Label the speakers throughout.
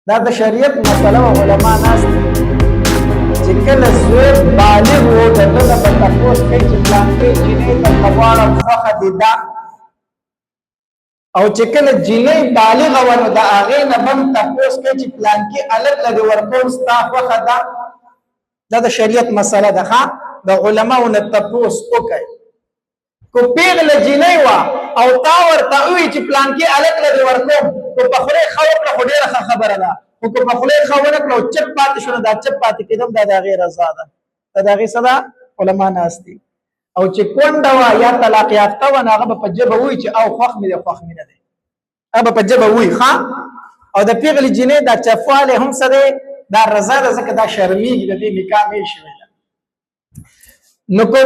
Speaker 1: دا د شریعت مسله او علما ناس چې کله زوی بالغ وو، د ده نه به تپوس کوي چې پلانکې جینۍ درته غواړم، خوښه دې ده؟ او چې کله جینۍ بالغه وه، نو د هغې نه به هم تپوس کوي چې پلانکي هلک له دې ورکوم، ستا خوښه ده؟ دا د شریعت مسله ده. ښه، د علماو نه تپوس وکړئ. کو پیغله جینۍ وه او تا ورته ووی چې پلانکي هلک له دې ورکوم، کو په خولې ښه وکړه خو ډېره ښه خبره ده، خو که په خولې ښه ونه کړه او چپ پاتې شو، نو دا چپ پاتې کېدم دا د هغې رضا ده، دا د هغې څه ده. علما ناست دي. او چې کونډه وه یا طلاق یافته وه، نو هغه به په ژبه وایي چې او خوښ مې دی، خوښ مې نه دی، هغه به په ژبه وایي. ښه، او د پیغلې جینۍ دا چپوالی هم څه دی؟ دا رضا ده، ځکه دا شرمیږي، د دې نکاح نه شوې ده. نو کو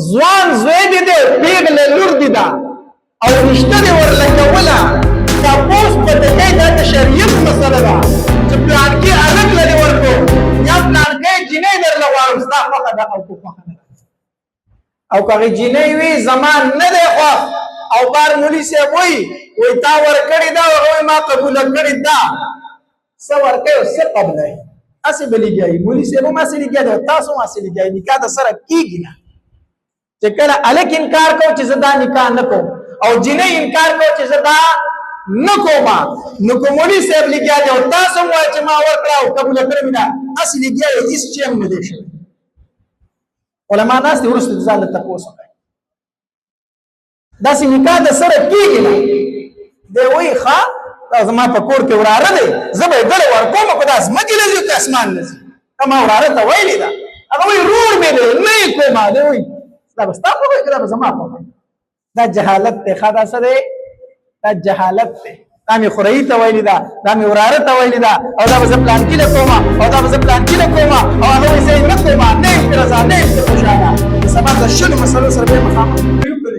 Speaker 1: ځوان زوی دی دی، پیغله لور دی ده او رشته دی ورله کوله، تپوس به د کوي. دا د شریعت مسله ده چې پلانکي هلک له دې ورکو یا پلانکی جینۍ درله غواړم، ستا خوښه ده او که خوښه نه ده؟ او که هغې جینۍ وي زما نه دی خوښ، او بار مولوي صاحب وایي تا ورکړې ده، او هغه وایي ما قبوله کړې ده، څه ورکوي او څه قبلوي؟ هسې به لګیا وي، مولوي صاحب هم هسې لګیا دی او تاسو هم هسې لګیا یئ، نکاح د سره کېږي نه. چې کله هلک انکار کو چې زه دا نکاح نه کوم، او جینۍ انکار کو چې زه دا نه کوم، نو که مولوي صاحب لګیا دی او تاسو هم وایئ چې ما ورکړه او قبوله کړې مې ده، هسې لګیا یئ، هېڅ شی هم نه دی شوی. علما ناست دي، وروسته ځان له تپوس وکړئ. داسې نکاح د سره کېږي نه. دی وایي ښه، دا زما په کور کې وراره دی، زه به یې دله ورکوم، خو دا ځمکې له ځي که اسمان له ځي، که ما وراره ته ویلې ده. هغه وایي ورور مې دی، نه یې کوم. دی وایي دا به ستا خوښه وي که دا به زما خوښه وي؟ دا جهالت دی. ښه، دا څه دی؟ دا جهالت دی. دا مې خوريي ته ویلې ده، دا مې وراره ته ویلې ده، او دا به زه پلانکي له کوم، او دا به زه پلانکي له کوم، او هغه وایي زه یې نه کوم، نه یم پرې رضا، نه یم پرې خوشحاله. د سبا د 20 مسلو سره بیا مخامخ یو.